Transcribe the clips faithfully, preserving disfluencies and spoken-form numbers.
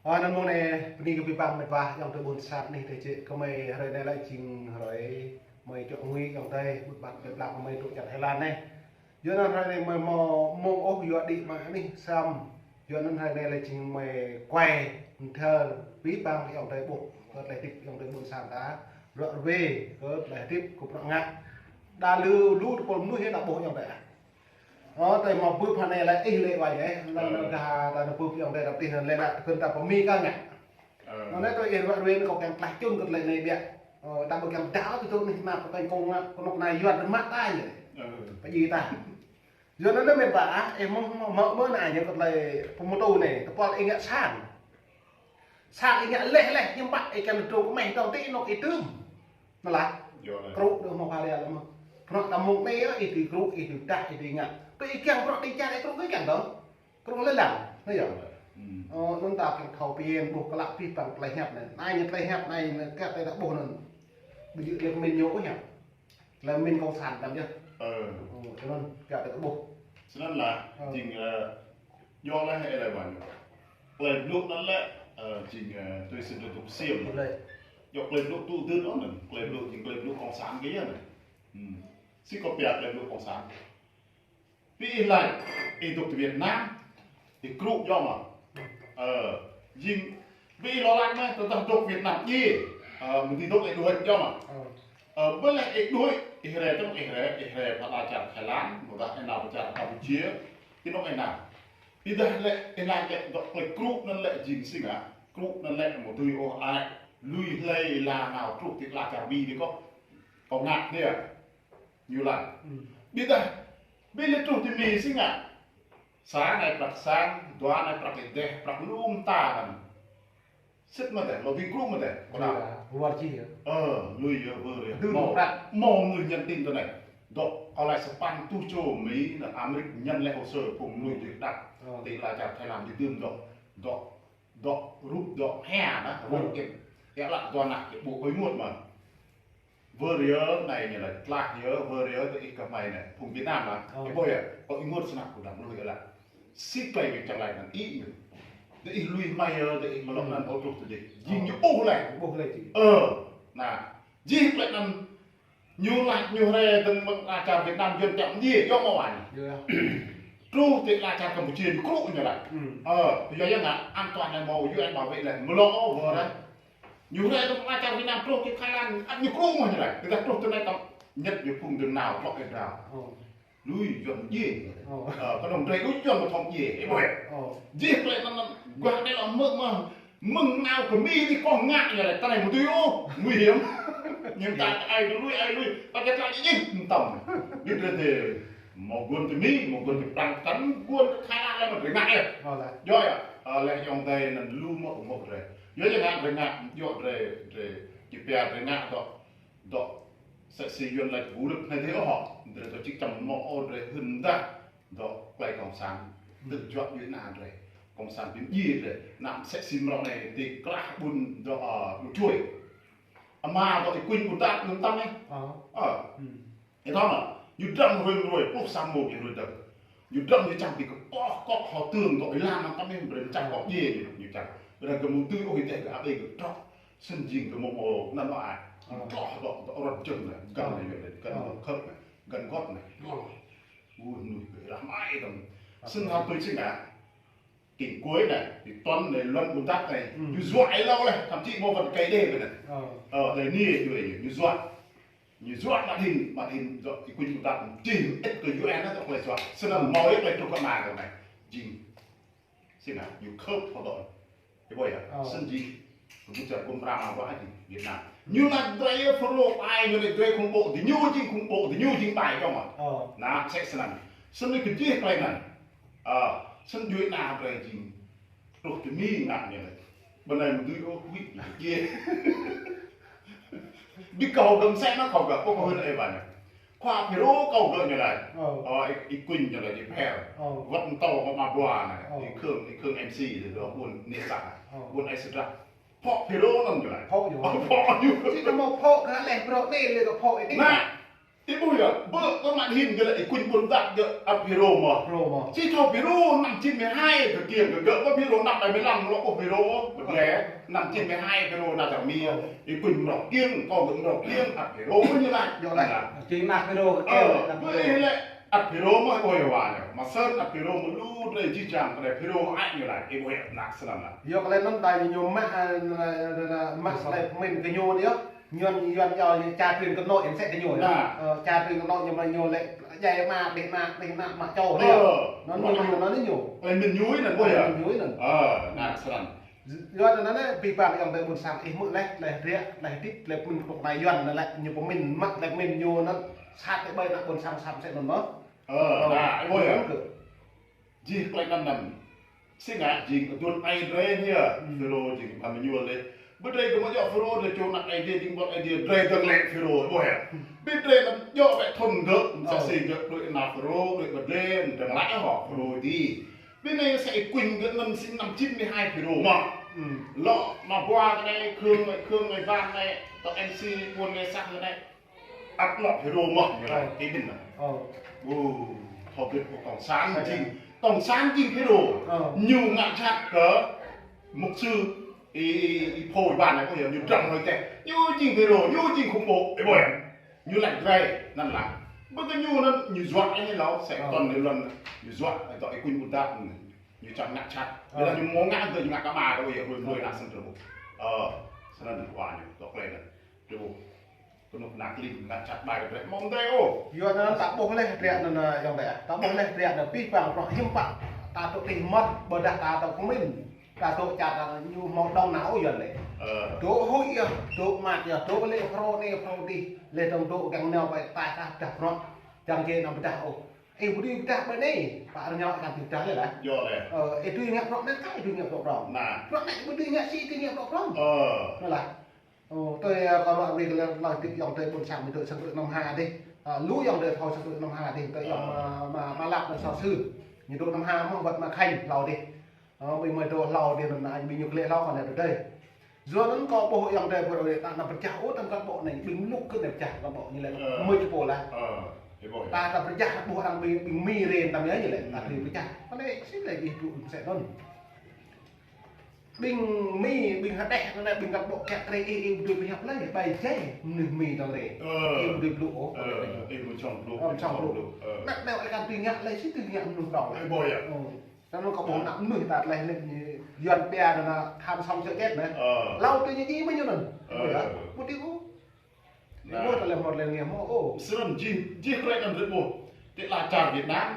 Ơ, anŭn mơ̆ng anai, bơni kơ abih bang met wa, ayŏng adơi ƀôn sang anih tơčĕ kơ mơi hrơi anai lĕ jing hrơi mơi čŏk ngui ayŏng adơi, ƀut ƀat plơi pla kơ mơi truh čar Thái Lan anai. Yua anŭn hrơi anai mơi hmâo mông ôh yua đĭ mă anih săm. Yua anŭn hrơi anai lĕ jing mơi kuai, mơ̆n thơ, abih bang ayŏng adơi ƀuh, kơ tơlơi hơdip ayŏng adơi ƀôn sang ta, ruă ruê, kơ tơlơi hơdip, kơ bruă ngă. Đa lu, lu tơpul mơnuih ta ƀuh ayŏng adơi ah. Ơ, tơlơi hmâo bưp hơnai lĕ ih lĕ wa yơh, lăng lăng gah ta nao bưp ayŏng adơi ta tih anŭn lĕ nă, kơ ta pơmĭn kơ ngă. Anŭn anai tơlơi ih ruă ruê anŭn kâo kiăng tlaih čun kơ tơlơi anai biă. Ơ, ta ƀu kiăng đaŏ tui tui anih anăp kơ tơlơi kông ngă, kơnuk kơna Yuan rơmă ta yơh. Pơjing ta. Yua anŭn anai met wa ah, ih mơ̆ng mơ̆ng mơ̆ng anai yơh kơ tơlơi pơmơtu anai, tơpul ih ngă sang. Sang ih ngă leh leh, hiư̆m pă ih kiăng truh kơ mơi tơ̆ng tih anŭn ih tơm. Anŭn lah. Yua anŭn. Krŭ dŏ hmâo pha ria lăm. Bruă ta mông anai yơh, ih tui krŭ, ih tui dah, ih tui ngă. Tui ih kiăng bruă tui čar ih krŭ ih kiăng tơ̆ng. Krŭ lĕ lăng. Anŭn yơh. Hmm. Ơ, anŭn ta kiăng thâo phiăn ƀuh klă abih bang tơlơi hiăp anai. Anai ñu tơlơi hiăp anai, anai kiăng tơlơi ta ƀuh anŭn. Ƀu djơ̆ lĕ pơmĭn ñu ôh hiăp. Tơlơi pơmĭn kông sản tăm yơh. Ơ. Ơ, anŭn kiăng tơlơi ta ƀuh. Snăn lah, ơ, jing, ơ, yua lĕ hĕ lĕ ƀan. Tơlơi blŭ anŭn lĕ, ơ, jing, ơ, tui sĭt tui tŭk siêm. Tui lĕ. Yua tơlơi blŭ tŭ dưn anŭn, tơlơi blŭ jing tơlơi blŭ kông sản kơ yơh anŭn. Hmm. Sĭt kâo pia tơlơi blŭ kông sản. Ƀing ih laĭ, ih dŏ ti Việt Nam, ih krŭ yơh mơ̆. Ơ, jing, ƀing ih lŏ laĭ mơ̆, tơdah dŏ Việt Nam djai, ơ, mơ̆ng ti dŏ ih đuaĭ yơh mơ̆. Ơ, ƀơi lĕ ih đuaĭ, ih rai tơ̆ng ih rai, ih rai pơ čar Thái Lan, mơ̆ng ih nao pơ čar Campuchia, ti anŭn ih nao. Ƀiădah lĕ, ih laĭ lĕ, dŏ tơlơi krŭ anŭn lĕ jing si ngă, krŭ anŭn lĕ mơ̆ tui ôh ai, lui hlơi la nao truh ti ala čar Mi dih kâo. Kâo ngă dih. Ñu laĭ. Hmm. Ƀiădah, ƀiădah truh ti Mi si ngă. Sa anai prăk sang, dua anai prăk ih dêh, prăk lu mơta anŭn. Sĭt mơ̆ dêh, lŏ ƀing krŭ mơ̆ dêh. Kâo nao. Yơh, wơr čih yơh. Ơ, lui yơh, wơr yơh. Dŭm prăk. Hmâo, hmâo mơnuih nhắn tin tui anai. Dŏ, kâo laĭ sa păn rơtuh čô Mi, anŭn Amêrik nhắn lĕ hồ sơ phung mơnuih dih đăp. Ơ. Ti ala čar Thái Lan dih dưm dŏ. Dŏ, dŏ rup dŏ hia anŭn, rup. Ơ. Ih, ih laĭ dua anăk ih ƀu ơi mŭt mơ̆n. Wơr yơh anai ñu laĭ, tlaih yơh, wơr yơh tơ ih kơ mơi anai, phung Việt Nam anŭn. Ơ. Ih ƀuh yơh, kâo ih mŭt snăk kâo dăng lui yơh laĭ. Sĭt tơlơi ñu čang laĭ anŭn ih ñu. Tơ ih lui mơi yơh, tơ ih mlŏk anŭn ôh truh tơ dih. Jing ñu ƀuh lĕ. Ƀuh lĕ jing. Ơ, anŭn. Jing tơlơi anŭn ñu laĭ ñu rai tơ̆ng mơ̆ng ala čar Việt Nam Yuan čăm dih, yơh mơ̆ wa ñu. Yơh. Truh ti ala čar Campuchia ñu krŭ ñu laĭ. Hmm. Ơ, yua yơh ngă an toàn lĕ hmâo U N bảo vệ lĕ, mlŏk ôh wơr rai. Ñu rai tơ̆ng ala čar Việt Nam truh ti Thái Lan, ăt ñu krŭ mơ̆ ñu laĭ. Tơdah truh tơ anai tăm, ñĕt ñu phung dơ̆ng nao, tlŏk ih drao. Ơ. Lui Yuan djai. Ơ. Ơ, kơnơ̆ng drơi đuaĭ Yuan mơ̆ thŏng djai, ih ƀuh. Ơ. Jih tơlơi anŭn, anŭn, guah anai lŏ mơ̆ mơ̆, mơ̆ng nao kơ Mi dih kâo ngă ñu laĭ, tơ anai mơ̆ tui ôh, nguy hiểm. Ñu ta ai lui, ai lui, ta čăt laĭ jih, mơ̆ tăm. Ñu drơi dêh, hmâo guôn ti Mi, hmâo guôn ti Prăng, tăm guôn ti Thái Lan lĕ mơ̆ drơi ngă yơh. Ơ, lĕ. Yơh yơh, ơ, lĕ ayŏng adơi anŭn lu mơ̆ ƀu mŭt drơi. Yua yơh ngă drơi ngă, yua drơi, drơi, či pia drơi ngă dŏ, dŏ, msĕ si Yuan laĭ vũ lực anai dih ôh hŏ. Drơi dŏ či čăm mơ̆ ôh drơi hưn dah. Dŏ tơlơi kông sản. Tơjuă djuai ană drơi. Kông sản ƀing djai drơi. Anăm msĕ si mrâo anai ti klah ƀun dŏ, ơ, ƀu čuai. Ama dŏ ih kuñ ƀu dăp anŭn tăm anai. Ơ. Ơ. Hmm. Ih thâo mơ̆, ñu dram hruê hruê, pluh sa mông ñu hruê dơ̆ng. Ñu dram ñu čang ti kơ pŏk kŏk hŏ tơ̆ng dŏ ih lăng anŭn tăm ih brơi čang kŏk djai ñu, ñu čang. Brơi gơ̆ mơ̆ tui ôh ih dêh gơ̆ abih gơ̆ trŏ. Snăn jing gơ̆ mơ̆ mơ̆ anăn mơ̆ ai. Ơ. Trŏ dŏ, dŏ rơ̆t jơ̆ng anai, găn anai, găn khơ̆p anai, găn gŏt anai. Ơ. Ui, mơnuih gơ̆ rah mai tăm. Ơ. Snăn hŏ tui si ngă. Kinh Quế anai, ti Tuấn anai, Luân Ƀun Tăk anai, hmm, ñu djuai ih êlâo leh, thậm chí hmâo wăt kơ ih dêh ƀơi anai. Ơ. Ơ, anai anai, ñu, ñu djuai. Ñu djuai mă đin, mă đin, dŏ, ih kuñ Ƀun Tăk, čih mơit kơ U N anŭn dŏ tơlơi djuai. Snăn, ơ, hmâo ih tơlơi truh kơ anai kơ anai. Jing. Si ngă, ñu khơ̆p hŏ dŏ. Ih ƀuh yơh, ơ, snăn jing. Kơ ƀuh čar gum rama ƀuh jing Việt Nam. Ñu laĭ drơi Fulro ai, ñu laĭ drơi khủng bố, diñu jing khủng bố, diñu jing ƀai dŏng mơ̆. Ơ. Anŭn, msĕ snăn. Snăn kơ jih tơlơi anŭn. Ơ, snăn djuai ană drơi jing. Truh tơ Mi ngă ñu laĭ. Bơnai mơ̆ dưi ôh, huĭ, djai. Ƀing kâo gơ̆ msĕ anŭn kâo gơ̆, kâo kơ hưn ih ƀuh anai. Khua Fulro kâo gơ̆ ñu laĭ. Ơ. Ơ, ih, ih kuñ ñu laĭ, ih pher. Ơ. Wăt mtâo hŏ mă ƀua anai. Ơ. Ih khương, ih khương M C dih, dŏ ƀuôn nĕ sa. Ơ. Ƀuôn ai sơdrăk. Phŏ Fulro anŭn ñu laĭ. Phŏ ñu. Ơ, phŏ ñu. Či ta hmâo phŏ kơ leh brŏ anai lĕ kơ phŏ ih dih. Anŭn. Ih ƀuh yơh, ƀơi kơ mă hin gơ̆ lĕ ih kuñ ƀôn đăp gơ̆ ăt FULRO mơ̆. FULRO mơ̆. Či thâo FULRO năm chín mươi hai kơ kiăng gơ̆, gơ̆ ƀơi FULRO năm bảy mươi lăm lŏ ƀuh FULRO, ƀơi lĕ năm chín mươi hai FULRO na čar Mi. Ih kuñ mrâo kiăng, kâo gơ̆ mrâo kiăng, ăt FULRO mơ̆ ñu laĭ. Yơh laĭ. Či mă FULRO, ơ, ƀơi lĕ ăt FULRO mơ̆ ƀuh yơh wa ñu. Mă sơ̆n ăt FULRO mơ̆ lu drơi jih jang, kơ lĕ FULRO ai ñu laĭ, ih ƀuh yơh, nă snăn laĭ. Yơh kơ lĕ anŭn ta ñu mă, ơ, mă lĕ pơmĭn kơ ñu yơh. Yuan, Yuan yơh, čar truyền con nối, em sẽ kơ ñu yơh. Nă. Ơ, čar truyền con nối ñu mă ñu lĕ, djai mă, đeh mă, đeh mă, mă čô. Ơ. Anŭn ñu, anŭn ñu. Lĕ mĭn ñu anŭn ƀuh yơh. Mĭn ñu anŭn. Ơ, nă snăn. Yua anŭn anai, abih bang ayŏng adơi ƀôn sang ih hmư̆ leh, leh riă, leh dĭt, leh pơmĭn kơnuk kơna Yuan anŭn lĕ, ñu pơmĭn mă leh pơmĭn ñu anŭn, sat tơlơi ƀai ană ƀôn sang sat mơsĕ anŭn mơ̆. Ơ, nă, ih ƀuh yơh. Ơ, kơ. Jih klĕ anŭn anŭn. Si ngă jing aduôn ai drơi anai yơh. FULRO jing ƀing ñu lĕ. Ƀing drơi kơ mă djŏ FULRO drơi čô ană Aê Diê jing ƀôn Aê Diê drơi dơ̆ng lĕ FULRO ƀuh yơh. Ƀing drơi anŭn djŏ ƀĕ thŭn gơ̆, sa si gơ̆ đuaĭ nao FULRO, đuaĭ ƀơi drơi, drơi mă laĭ hŏ, FULRO dih. Ƀing anai sa ih kuñ gơ̆ anŭn sinh năm chín mươi hai FULRO mơ̆. Lŏ mă ƀua kơ anai, khương, khương anai, ƀan anai, tŏ MC ƀôn anai sang anai. Ăt lŏ FULRO mơ̆ ñu laĭ, ih ƀuh anŭn. Ơ. Ơ. Ơ, thâo ƀĭt kơ cộng sản jing. Cộng sản jing FULRO. Ơ. Ñu ngă jhat kơ mục sư, ih, ih, ih phơi ƀan anai kơ ñu, ñu drăm hơi tĕh. Ñu jing FULRO, ñu jing khủng bố, ih ƀuh yơh. Ñu laĭ drơi, anŭn laĭ. Ƀơi kơ ñu anŭn, ñu juă ih lâo, sẽ tuần lễ luận, ñu juă, tŏ ih kuñ ƀôn đăp, ñu čang ngă jhat. Ƀiădah ñu mơ̆ ngă kơ ñu ngă kơ ƀa kơ ƀuh yơh, ƀuh, ƀuh, nă snăn tơlơi ƀuh. Ơ, snăn wa ñu, tŏ klĕ anŭn. Tơlơi ƀuh. Kơnuk kơna klin ngă jhat ƀai kơ drơi mơ̆ng adai ôh. Yua anŭn ta ƀuh leh drơi anŭn, ơ, ayŏng adơi. Ta ƀuh leh drơi anŭn abih bang bruă hiư̆m pă. Ta tŭ tih mơ̆t, ƀôdah ta tŭ kơmĭn. Ta tŭ čar ta ñu hmâo dŏng nao yua lĕ. Ơ. Tŭ huĭ yơh, tŭ măt yơh, tŭ lĕ FULRO anai FULRO dih. Lĕ dŏng tŭ găng nao ƀai ta ta dah bruă. Čang jĕ anăm pơdah ôh. Ih ƀu dưi pơdah ƀơi anai, pă rơngiao kăn dưi pơdah lĕ lah. Yơh lĕ. Ơ, ih dưi ngă bruă anŭn kah, ih dưi ngă bruă prŏng. Nă. Bruă anai ƀu dưi ngă sĭ, dưi ngă bruă prŏng. Ơ. Anŭn lah. Ơ, tui, ơ, kâo mă wĭt kơ lăng, lăng dĭt ayŏng adơi ƀôn sang mĭ tui sang tui năm ha dih. Ơ, lu ayŏng adơi thâo sang tui năm ha dih, tui ayŏng, ơ, mă, mă lăp anŭn sâo sư. Ñu dŏ năm ha mơ̆ wơ̆t mă khanh hlâo dih. Ơ, ƀing mơi dŏ hlâo dih anŭn, ƀing ñu klĕ hlâo kơ anai tơdơi. Yua anŭn kâo ƀuh ayŏng adơi ƀuh đuaĭ ta anăm pơčah ôh, tơ̆ng kăn ƀô̆ anai, ƀing mluk kơ anai pơčah kăn ƀô̆ ñu lĕ. Ơ. Mơi čơpô lah. Ơ, ih ƀuh yơh. Ta, ta pơčah ƀô̆ arăng ƀing, ƀing Mi rin tam yơh ñu lĕ, ta dưi pơčah. Kơ anai sĭ lĕ ih tŭ mơsĕ anŭn. Ƀing Mi, ƀing hơđeh anai, ƀing kăn ƀô̆ kiăng kơ ih, ih ƀu dưi pơhiăp lĕ, ƀai jai mơnuih Mi dŏng rê. Ơ. Ih ƀu dưi blŭ ôh. Ơ, ih ƀu čŏng blŭ, ơ, ih ƀu čŏng blŭ. Ơ. Anăp anai ih kăn dưi ngă lĕ, sĭ dưi ngă mơnuih dŏng lĕ. Ih ƀuh yơh. Ơ. Anŭn kâo ƀuh anăp mơnuih ta tơlơi anai ñu Yuan pia anŭn tham song chợ chết anai. Ơ. Hlâo tui ñu djai mơ̆ ñu anŭn. Ơ. Ƀu dưi ôh. Ƀu dưi ôh. Nă. Ƀuh tơlơi hmâo tơlơi ngiê hmâo ôh. Snăn jih, jih klĕ anŭn drơi ƀuh. Tơlơi čar Việt Nam,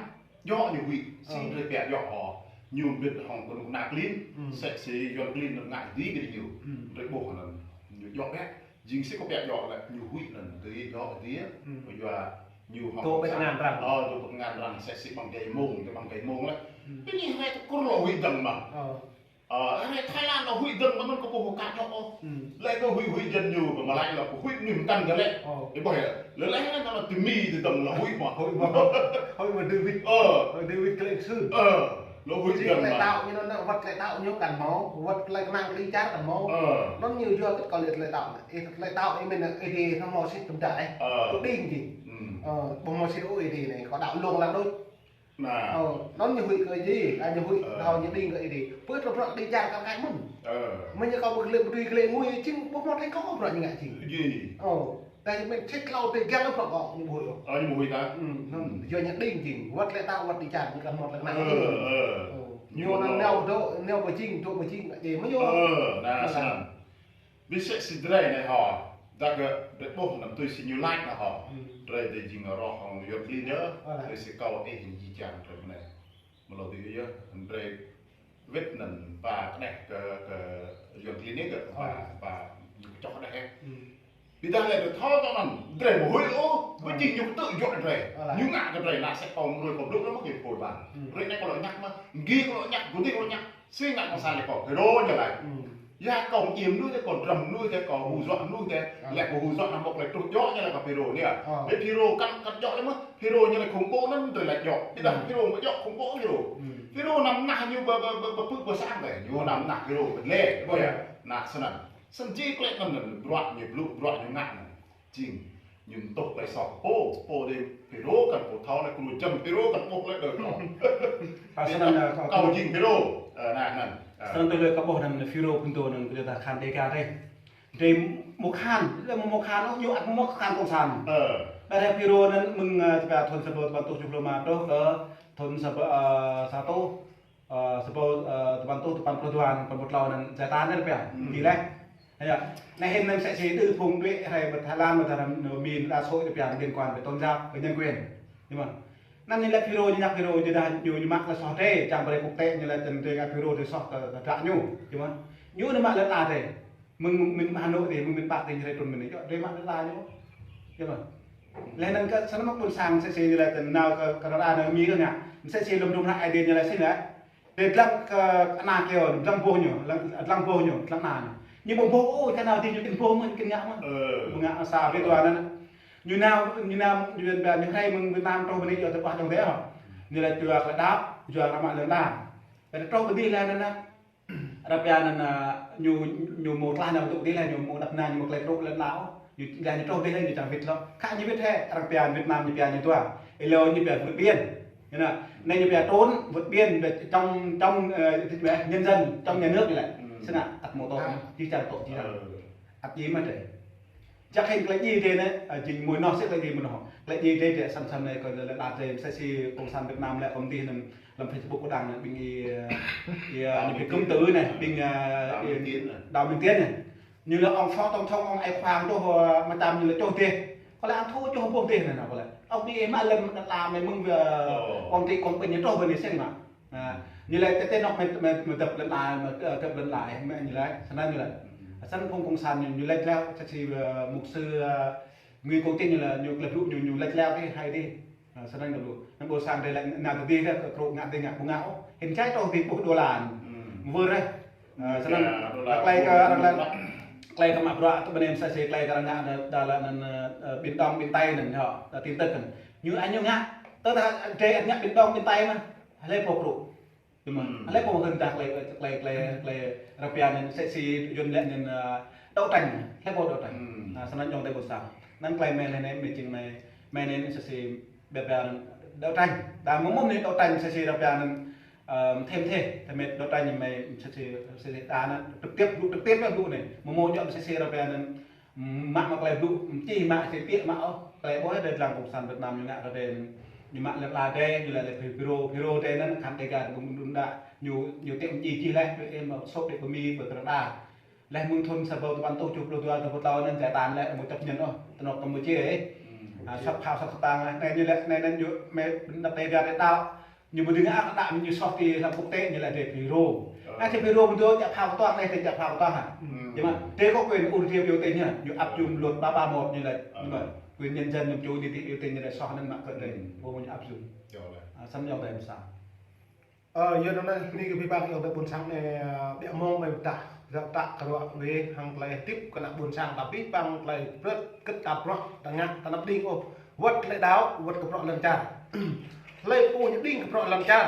djŏ ñu huĭ. Ơ. Sĭ drơi pia djŏ hŏ. Ñu ƀĭt hŏng kơnuk kơna klin, ơ, sĕ si Yuan klin anŭn ngă dih kơ ñu. Ơ. Drơi ƀuh anŭn. Ñu djŏ ƀĕ. Jing sĭ kâo pia djŏ lĕ, ñu huĭ anŭn, dih djŏ dih. Ơ. Yua ñu hŏng tŭ ƀĕ tơngan arăng. Ơ, tŭ ƀĕ tơngan arăng, sĕ si ƀăng djai mông, tŭ ƀăng djai mông lĕ. Ơ. Ƀing ñu hmâo tơkŭr lŏ huĭ dơ̆ng mơ̆. Ơ. Ơ, hrơi Thái Lan lŏ huĭ dơ̆ng mơ̆n kâo ƀuh kâo ka djŏ ôh. Ơ. Lĕ kâo huĭ huĭ jăn ñu, kâo mă laĭ lŏ kâo huĭ mơnuih mơkăn kơ lĕ. Ơ. Ih ƀuh yơh. Lĕ lĕ anŭn tui Mi tui dơ̆ng lŏ huĭ mơ̆. Huĭ mơ̆. Huĭ mơ̆ David. Ơ. Ơ, David klĕ kơsư̆. Ơ. Lŏ huĭ jing dơ̆ng tơlơi mơ̆. Tao ñu anŭn wơ̆t tơlơi tao ñu kăn hmâo, wơ̆t tơlơi kơnang kơđi čar kăn hmâo. Ơ. Anŭn ñu yua kơ kâo lĕ tơlơi tao. Ih tơlơi tao ih mĭn ih dih hmâo sĭt tơm dai. Ơ. Kâo đing jing. Ơ. Ơ, ƀu hmâo sĭt ôh ih dih anai, kâo đaŏ lông lăng đôč. Nă. Ơ, anŭn ñu huĭ kơ ih dih, a, ñu huĭ, ơ, thâo ñu đing kơ ih dih. Pơ tơlơi bruă kơđi čar kăn kaĭ mơ̆n. Ơ. Mơ̆ ñu kâo ƀu glĕ ƀu dưi glĕ ngui, jing ƀu hmâo tơlơi kâo bruă ñu ngă jing. Jing. Ơ, tơdah mĭn sĭt hlâo tui găng bruă kâo ñu ƀu huĭ ôh. Ơ, ñu ƀu huĭ ta. Ơ, anŭn, yua ñu đing jing, wơ̆t tơlơi tao wơ̆t kơđi čar kăn hmâo tơlơi kơnang. Ơ, ơ. Ñu anŭn nao dŏ, nao pơ jing, dŏ pơ jing, jing mơ̆ ñu. Ơ, nă, snăn. Ƀiă sĕ si drơi anai hŏ, dah kơ drơi ƀuh anăm tui si ñu laĭ anai hŏ. Ơ. Drơi dih jing rŏh hŏng Yuan klin yơh, ơ, tui si kâo ih jih jang drơi anai. Mơ̆ lŏ dih yơh, drơi wĭt anŭn ba kơđeh kơ, kơ Yuan klin yơh kơ, ba, ơ, ba ñu čŏk kơđeh yơh. Ơ. Ƀiădah lĕ drơi thâo tŏ anŭn, drơi ƀu huĭ ôh, ƀu jing ñu kơtư̆ juă drơi. Ơ. Ñu ngă kơ drơi, nă sĕ kâo mơnuih kâo blŭ lăm kơ pô ƀan. Ơ. Drơi anai kâo lŏ ñăk mơ̆, gih kâo lŏ ñăk, gơ̆ dih kâo lŏ ñăk. Sĭ ngă kâo sa lĕ kâo, FULRO ñu laĭ. Ơ. Yua kâo iĕm mơnuih tĕ, kâo drăm mơnuih tĕ, kâo, ơ, hù dọa mơnuih tĕ. Ơ. Lĕ kâo hù dọa anăm ƀuh tơlơi truh djŏ ñu laĭ kơ FULRO anai. Ơ. Ƀĕ FULRO kăn, kăn djŏ lĕ mơ̆, FULRO ñu laĭ khủng bố anŭn tơlơi djŏ. Ƀiădah, ơ, FULRO mơ̆ djŏ khủng bố FULRO. Ơ. FULRO anăm nah ñu ƀơ, ƀơ, ƀơ, ƀơ pưk ƀơ sang tĕ. Ñu anăm nah FULRO ƀơi lĕ, ƀơi yơh. Ơ. Nă snăn. Snăn jih klĕ anŭn anŭn, bruă ñu blŭ, bruă ñu ngă anŭn. Jing. Ñu tuh tơlơi soh. Pô, pô đei FULRO kăn pô thâo lĕ, kơ lu čăm FULRO kăn ƀuh lĕ đơi kâo. Ơ, snăn, ơ, kâo jing FULRO. Ơ, anŭn, anŭn. Ơ. Snăn tơlơi kâo ƀuh anŭn FULRO phŭn dô anŭn kơ ta khăn Dega tê. Dê mŭk khăn, lĕ mŭk khăn, ñu ăt mŭk khăn cộng sản. Ơ. Ƀơi FULRO anŭn mơ̆ng, ơ, tơpă thŭn sa rơbâo tơpăn rơtuh tơjuh pluh rơma truh kơ thŭn sa rơbâo, ơ, sa rơtuh, ơ, sa rơbâo, ơ, tơpăn rơtuh tơpăn pluh dua, tơpăn pluh klâo anŭn giải tán anŭn pia. Hmm. Dih lĕ. Hă. Anai hĭn anŭn msĕ si đơ phung đuaĭ hrơi ƀơi Thái Lan, ƀơi Thái Lan, Mi, đa số ñu pia liên quan về tôn giáo, về nhân quyền. Ñu mơ̆n. Anŭn ñu lĕ FULRO, ñu ñăk FULRO, ñu dah ñu, ñu mă tơlơi soh tê, čang brơi quốc tế ñu lĕ čang tê ngă FULRO tê soh kơ, kơ dră ñu. Ñu mơ̆n. Ñu anŭn mă lĕ ta tê. Mơ̆ng, mơ̆ng, mơ̆ng Hà Nội tê, mơ̆ng miền Bắc tê, ñu rai trŭn mơ̆n anai, čŏ, rai mă lĕ ta ñu. Ñu mơ̆n. Lĕ anŭn kơ, snăn mơ̆ng ƀôn sang msĕ si ñu lĕ čang nao kơ, kơ Canada, Mi anŭn ngă. Msĕ si lŏm dum hră Aê Diê ñu lĕ si lĕ. Tê dlăng kơ ană kiơ, dlăng boh ñu, dlăng, dlăng boh ñu, dlăng ană ñu. Ñu ƀu boh, ôh, kơ ană tê ñu kơ boh mơ̆n, kơ ngă mơ̆n. Ơ. Ƀu ngă sa rơbâo dua anŭn. Ñu nao, ñu nao, ñu ƀiă, ñu hrơi mơ̆ng Việt Nam truh ƀơi anai yua tơpă čŏng tê hă. Ñu lĕ yua kơ đăp, yua kơ mă lŏn đăp. Kơ truh ƀơi dih lĕ anŭn, anŭn. Ră pia anŭn, ơ, ñu, ñu mơ̆ tlaih nao tŭ dih lĕ, ñu mơ̆ đăp anŭn, ñu mơ̆ klĕ truh lŏn đăp. Ñu, lĕ ñu truh dih lĕ, ñu čang wĭt lŏ. Khă ñu wĭt hĕ, ră pia Việt Nam ñu pia ñu dua. Ih lô ñu pia vượt biên. Ñu nă, anai ñu pia trốn vượt biên, pia chống, chống, ơ, nhân dân, chống nhà nước ñu lĕ. Hmm. Snăn, ăt mơ̆ tŏ, ăt. Či čang tŏ, či čang. Ơ. Ăt djơ̆ mơ̆n tê. Čăk hĭn tơlơi djơ̆ tê anai, ơ, jing mơ̆ng anŭn sĭt tơlơi djơ̆ mơ̆ng anŭn. Tơlơi djơ̆ tê, tê, săn săn anai kơ lĕ, lĕ đa tê, msĕ si cộng sản Việt Nam lĕ, công ty anŭn, lăm Facebook kơ đang anŭn, ƀing ih, ơ, ih, ơ, đào minh, ƀing công ty anai, ơ, ƀing, ơ, đào minh, đào minh Tiến anai. Ñu lĕ ông phó tổng thống, ông Ái Khoang truh, ơ, mă čăm ñu lĕ čuh dih. Kơ lĕ ăn thu čuh boh dih anŭn, kơ lĕ. Ông đi mă lŏn đăp anai mơ̆ng, ơ, ơ, Quảng Trị, Quảng Bình ñu truh ƀơi anai sĭt mơ̆n. Ơ, ñu lĕ tê tê nŏk mơ̆, mơ̆, mơ̆ dăp lŏn đăp, mơ̆, ơ, dăp lŏn đăp, mơ̆ ñu lĕ, snăn ñu lĕ. Snăn phung cộng sản ñu, ñu lĕ lĕ, msĕ si, ơ, mục sư, ơ, Nguyễn Công Chính ñu lĕ, ñu klĕ blŭ ñu, ñu lĕ lĕ tê hai dih. Ơ, snăn ñu blŭ. Anŭn ƀôn sang tê lĕ ngă tơ dih tê, kơ truh ngă tê ngă, ƀu ngă ôh. Hĭn čai truh dih ƀuh đôla. Hmm. Mơ̆ rĕ. Ơ, snăn, ơ, klĕ kơ arăng lĕ, klĕ kơ mă bruă tơ ƀơi anai msĕ si klĕ kơ arăng ngă đa, đa lĕ anŭn, ơ, Biển Đông, Biển Tây anŭn hă, đa tin tức anŭn. Ñu anŭn ñu ngă, tơdah drơi ăt ngă Biển Đông, Biển Tây mơ̆n. Hlơi pô kru. Ñu mơ̆n. Hmm. Hlơi pô hưn dah klĕ, klĕ, klĕ, klĕ ră pia anŭn msĕ si Yuan lĕ anŭn, ơ, đấu tranh. Hlơi pô đấu tranh. Hmm. Ơ, snăn čŏng tê ƀôn sang. Anŭn klĕ mơ̆ng anai, mơ̆ng jing mơ̆ng, mơ̆ng anai msĕ si Ƀiă ƀiă anŭn đấu tranh. Đa mơ̆ng mơ̆ng anai đấu tranh msĕ si ră pia anŭn, ơ, thêm thế, thêm đấu tranh mơ̆ng msĕ si, msĕ si đa anŭn trực tiếp, blŭ trực tiếp anŭn blŭ anai. Mơ̆ng mơ̆ng ñu msĕ si ră pia anŭn, mă mă klĕ blŭ, či mă si piă mă ôh. Klĕ ƀuh đơi dlăng cộng sản Việt Nam ñu ngă kơ đơi, ñu mă lĕ la đơi, ñu lĕ lĕ FULRO, FULRO đơi anŭn khăn Dega đơi ƀu đun đa. Ñu, ñu tiĕ či či lĕ, ƀơi em sốt đơi ƀơi Mi, ƀơi Canada. Lĕ mơ̆ng thŭn sa rơbâo tơpăn rơtuh tơjuh pluh dua, tơjuh pluh klâo anŭn giải tán lĕ, ƀu chấp nhận ôh, tơ anŏ Campuchia ih. Hmm, ơ, Campuchia. Sat phao sat kơtang lĕ, anai ñu lĕ, anai anŭn ñu, mơ̆, đăp tê ƀiă tê đăo. Ñu ƀu đing ăt đăo, ñu soh ti lăm quốc tế, ñu lĕ tê FULRO. Ơ. Anai tê FULRO ƀu dŏ, djă phao kơtuang anai, tê djă phao kơtuang hă. Hmm. Ñu mơ̆n, tê có quyền ưu tiên biểu tình hă, ñu áp dụng luật ba ba một ñu lĕ, ơ, ñu mơ̆n, quyền nhân dân ñu čô đi ti biểu tình ñu lĕ soh anŭn mă kơ đơi, hmm, ƀu ñu áp dụng. Ơ, snăn ñu đơi sa. Ơ, yua anŭn anai, anai kơ abih bang ayŏng adơi ƀôn sang anai, ơ, ƀiă mơ̆ng mơi pơtă, pơtă kơ ruă wê hăng tơlơi hơdip kơ ană ƀôn sang ta abih bang tơlơi prơt kơ̆t ta bruă, ta ngă, ta anăp đing ôh. Wơ̆t tơlơi đăo, wơ̆t kơ bruă lŏn čar. Hlơi pô ñu đing kơ bruă lŏn čar,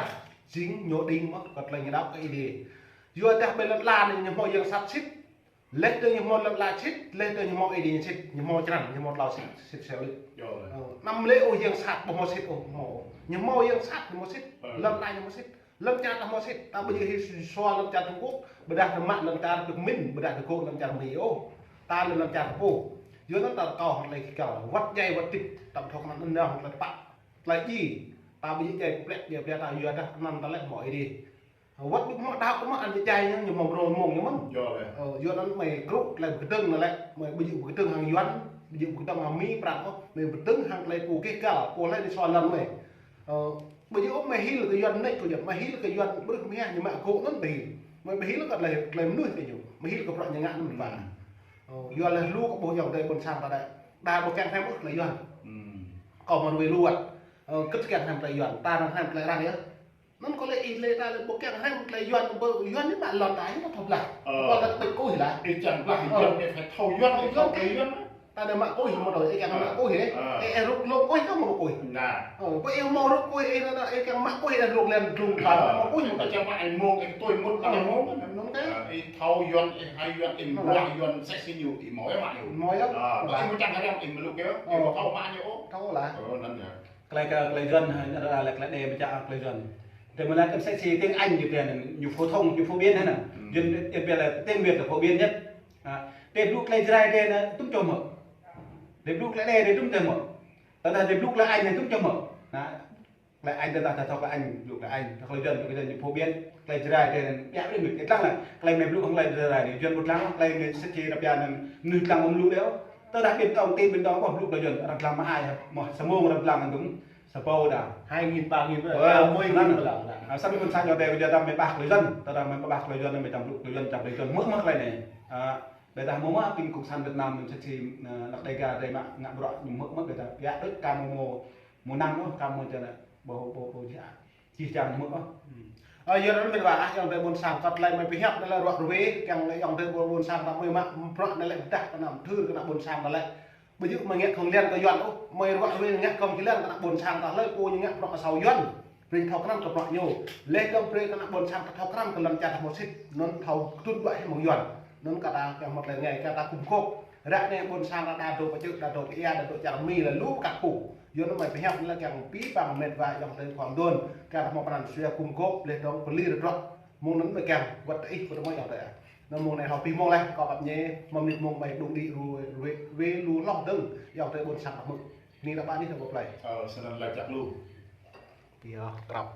jing ñu đing mơ̆n kơ tơlơi ñu đăo kơ Ơi Adai. Yua dah ƀơi lŏn ala anai ñu hmâo yang sat sĭt, laih dơ̆ng ñu hmâo lŏn ala sĭt, laih dơ̆ng ñu hmâo Ơi Adai ñu sĭt, ñu hmâo črăn, ñu hmâo tlâo sĭt, sĭt sĭt lĕ. Yơh. Ơ, anăm lĕ ôh yang sat ƀu hmâo sĭt ôh, hmâo. Ñu hmâo yang sat ñu hmâo sĭt, ơ, lŏn ala ñu hmâo sĭt, lŏn čar ta hmâo sĭt, ta ƀu djơ̆ hĭ sua lŏn čar Trung Quốc, ƀôdah ta mă lŏn čar pơmĭn, ƀôdah ta gŏ lŏn čar Mi ôh. Ta lĕ lŏn čar pô. Yua anŭn ta rơkâo hăng tơlơi kơkăl, wơ̆t djai wơ̆t hơdip, ta ƀu thâo kơ anŭn anŭn hăng tơlơi tơpă. Tơlơi djai, ta ƀu djơ̆ djai kơplĕ, djai plĕ ta yua dah anŭn ta lĕ hmâo Ơi Adai. Wơ̆t ƀu hmâo đăo kơ mă anŭn djai ñu, ñu hmâo brô mông ñu mơ̆n. Yơh lĕ. Ơ, yua anŭn mơi kru tơlơi pơkơdơ̆ng anŭn lĕ, mơi ƀu djơ̆ pơkơdơ̆ng hăng Yuan, ƀu djơ̆ pơkơdơ̆ng hăng Mi Prăng ôh, mơi pơkơdơ̆ng hăng tơlơi pô gêh gal, pô hlơi anai sua lŏn mơi. Ơ, ƀu djơ̆ ôh mơi hil kơ Yuan anai kơ Yuan, mơi hil kơ Yuan brưh mơhiăh ñu mă gŏ anŭn mơi hil. Mơi ƀu hil kơ tơlơi, tơlơi mơnuih kơ ñu, mơi hil kơ bruă ñu ngă anŭn pă. Ơ, yua lĕ lu kơ ƀuh ayŏng adơi ƀôn sang ta đa, đa ƀu kiăng hrăm ôh tơlơi Yuan. Kâo mơ̆n wê lu wơ̆t. Ơ, kơ̆t kiăng hrăm tơlơi Yuan, ta anăm hrăm tơlơi arăng yơh. Anŭn kâo lĕ ih lĕ ta lĕ ƀu kiăng hrăm tơlơi Yuan, ƀu Yuan ñu mă lŏn ta, ñu thâo blah. Ơ. Kâo lĕ ƀu ih lah. Ih čang blah, ơ, Yuan ñu phải thâo Yuan, thâo Yuan, thâo Yuan. Anai mă kuih mơ̆n đôč, ih kiăng mă kuih ih. Ih, ih rŭk lông kuih kơ mă kuih. Nah. Ơ, bơ ih mă rŭk kuih ih, anai, ih kiăng mă kuih ih rŭk lĕ dlông kơ mă kuih mơ̆n. Ih kiăng mă ih mông, ih tui mŭt mă ih mông. Anŭn kơ. Ih thâo Yuan, ih hai Yuan, ih mă Yuan, sĕ si ñu, ih mă ih mă ñu. Mă ih. Ơ, bơ ih mă čang hơriăm ih mă lŭk yơh. Ih mă thâo mă ñu ôh. Thâo lah. Ơ, anŭn yơh. Tơlơi kơ, tơlơi Yuan, ha, anŭn lah tơlơi đe mă čang tơlơi Yuan. Tơlơi mơ̆ lah kơ sĕ si tiếng Anh ñu pia anŭn, ñu phổ thông, ñu phổ biến hă anŭn. Yuan, Yuan pia là tiếng Việt là phổ biến nhất. Ha, tơlơi blŭ tơlơi Jrai tơlơi anŭn tŭm čô mơ̆. Tơlơi blŭ tơlơi đe tơlơi tŭm čô mơ̆. Tơdah tơlơi blŭ tơlơi Anh tơlơi tŭm čô mơ̆. Nah, tơlơi Anh tơdah ta thâo tơlơi Anh, blŭ tơlơi Anh, tơlơi Yuan, tơlơi Yuan ñu phổ biến, tơlơi Jrai tơlơi anŭn, ƀiă ƀiă, tơlơi lăng, tơlơi mơ̆ blŭ hăng tơlơi Jrai anŭn, Yuan ƀu lăng, tơlơi mơ̆ sĕ si ta pia anŭn, mơnuih lăng mơ̆ blŭ đeo. Tơdah ƀing tông tin ƀing tông ƀu blŭ tơlơi Yuan, arăng lăng mă ai, mơ̆ samông arăng lăng anŭn, sa pô đa. Hai nghìn, ba nghìn, ơ, mười nghìn lăng. Ơ, samơ̆ ƀing sang yua tơlơi Yuan ta mơ̆ ƀah tơlơi Yuan, tơdah mơ̆ ƀah tơlơi Yuan, mơ̆ čang blŭ tơlơi Yuan, čang tơlơi Yuan, mơ̆ mơ̆ tơlơi anai. Ơ, ƀiădah mơ̆ mơ̆ ƀing cộng sản Việt Nam anŭn sĕ si, ơ, anăk Đêga, Đêga mă, ngă bruă ñu mơ̆ mơ̆ ƀiădah, ƀiă đôč kơ mơ̆ mơ̆, mơ̆ năng ôh, kơ mơ̆ čang anŭn, ƀu, ƀu, ƀu djă. Čih čang mơ̆ ôh. Ơ, yua anŭn mĭt wa ah, ayŏng adơi ƀôn sang, kơ tơlơi mơ̆ pơhiăp anai lĕ ruă ruê, kiăng ayŏng adơi ƀôn, ƀôn sang ta mơ̆ mă bruă anai lĕ pơdah kơ anăm thâo kơ anăk ƀôn sang ta lĕ. Ƀu djơ̆ mơ̆ ngă khŏm liăn kơ Yuan ôh, mơ̆ ruă ruê ngă khŏm či liăn kơ anăk ƀôn sang ta lĕ, pô ñu ngă bruă asâo Yuan. Brơi thâo krăn kơ bruă ñu. Leh kơ brơi kơ anăk ƀôn sang ta thâo krăn kơ lŏn čar ta mơ̆ sĭt, anŭn thâo trŭn đuaĭ hĭ mơ̆ng Yuan. Anŭn kơ ta kiăng mơ̆ tơlơi ngai, kơ ta gum gôp. Ră anai ƀôn sang ta đa dŏ pơ čư̆, đa dŏ pơ ia, đa dŏ čar Mi lĕ lu kăk pô. Yua anŭn mơ̆ pơhiăp anai lĕ kiăng pĭ păng mĕt wa ayŏng adơi khua mơdôn. Kiăng ta hmâo pran sua gum gôp, leh dong pơlir bruă. Mơ̆ng anŭn mơ̆ kiăng, wơ̆t tơ ih, wơ̆t tơ mơ̆ ayŏng adơi. Anŭn mơ̆ng anai hơ̆ pĭ mơ̆ng leh, kâo pap ñe, mơ̆ mơnit mơ̆ng ƀai đung đĭ ru, ruê, ruê lu hloh dơ̆ng, ayŏng adơi ƀôn sang ta hmư̆. Anai ta ƀă anai ta pơplai. Ơ, snăn laĭ čăk lu. Yơh, krăp.